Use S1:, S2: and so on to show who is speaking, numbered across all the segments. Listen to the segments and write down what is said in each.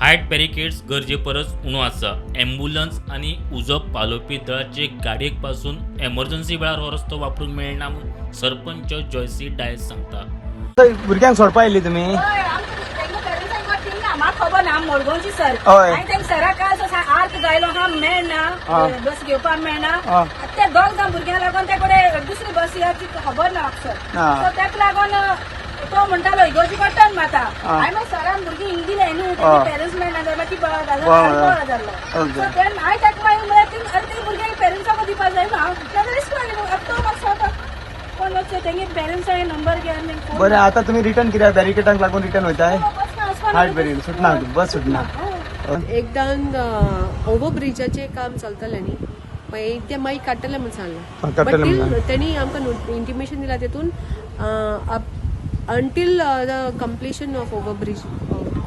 S1: Height barricades गरजे परस उणो आसा. एम्ब्युलन्स आनी उजो पालोवपी दळाचे गाडयेक पासून एमर्जन्सी वेळार हो रस्तो वापरूंक मेळना म्हूण सरपंच जॉयसी डायस सांगता.
S2: भुरग्यांक सोडपा आयिल्ली तुमी?
S3: हय, आमकां तेंका पेरंट्सांक मात थिंगा म्हाका खबर ना, आमी मडगांवची सर.
S2: हय.
S3: हांवें तेंका सराक काल आर्क जायलो हा मेळना, बस घेवपाक मेळना. ते दोग जाण भुरग्यांक लागून ते कडेन दुसरी बस या ती खबर ना म्हाका सर. सो तेका लागून तो म्हणटालो इगोजी टर्न मारता. हांवें मागीर सरान भुरगीं हिंग दिले न्हू, तेंगे पेरंट्स मेळना जाल्यार मागीर ती बळ जाल्लो. सो तेन्ना हांवें तेका मागीर म्हळ्यार ती अरे ती भुरग्यांक पेरंट्सांक दिवपा जाय न्हू. हांव नाजाल्यार इस्कॉल आतां तो म्हाका सांगता कोण वचचें तेंगे पेरंट्सांक नंबर घे आनी फोन.
S2: बरें, आतां तुमी रिटर्न कित्याक बॅरिकेडांक लागून रिटर्न वयताय? हार्ट बॅरिकेड सुटना, बस सुटना.
S4: एकदां ओवर ब्रिजाचें काम चलतलें न्ही, मागीर ते मागीर काडटले म्हूण सांगलां.
S2: काडटले
S4: बट
S2: म्हूण.
S4: तेणी आमकां इंटिमेशन दिलां तेतून until the completion of over bridge,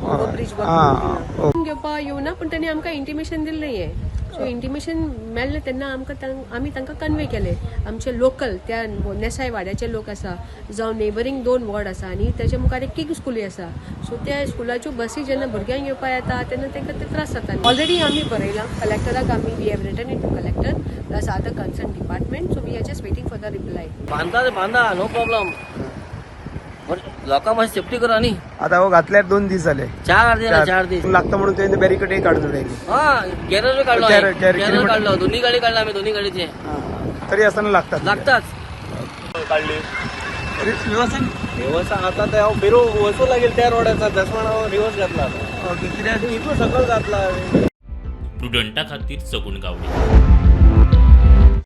S4: over bridge work घेवपा येवना, पूण तेणी आमकां इंटिमेशन दिल्लें हें. सो इंटिमेशन मेळ्ळें तेन्ना आमकां आमी तांकां कन्वे केलें. आमचे लोकल त्या नेसाय वाड्याचे लोक आसा, जावं नेबरींग दोन वॉर्ड आसा आनी तेच्या मुखार एक किंग स्कुलूय आसा. सो त्या स्कुलाच्यो बसी जेन्ना भुरग्यांक येवपा येता तेन्ना तांकां ते त्रास जाता. ऑलरेडी आमी बरयलां कलेक्टराक, आमी we have written it to collector plus other concern department, so we are just waiting for the reply.
S5: बांधता ते बांधा, नो प्रॉब्लेम, पण लोकां मातशी सेफ्टी करा न्ही.
S2: आता हो घातल्यार 2 दीस जाले.
S5: 4 दीस जाले, 4 दीस.
S2: लागता म्हणून तेणी बॅरिकेड काडून उडयली.
S5: हा, गॅरेज काडलो.
S2: गॅरेज.
S5: गॅरेज काडलो, दोन्ही गाडी काडला आम्ही, दोन्ही गाडीचे.
S2: तरी आसतना लागतात.
S5: लागताच.
S6: काडली.
S2: व्यवस्थित.
S6: रिवर्स आता ते हांव बिरो वचूं लागेल त्या रोडाचा, तशें म्हण हांव रिवर्स घातला आतां.
S2: ओके, कित्याक
S6: इतलो सकयल घातला हांवें.
S1: प्रुडंटा खातीर सगूण गावडे.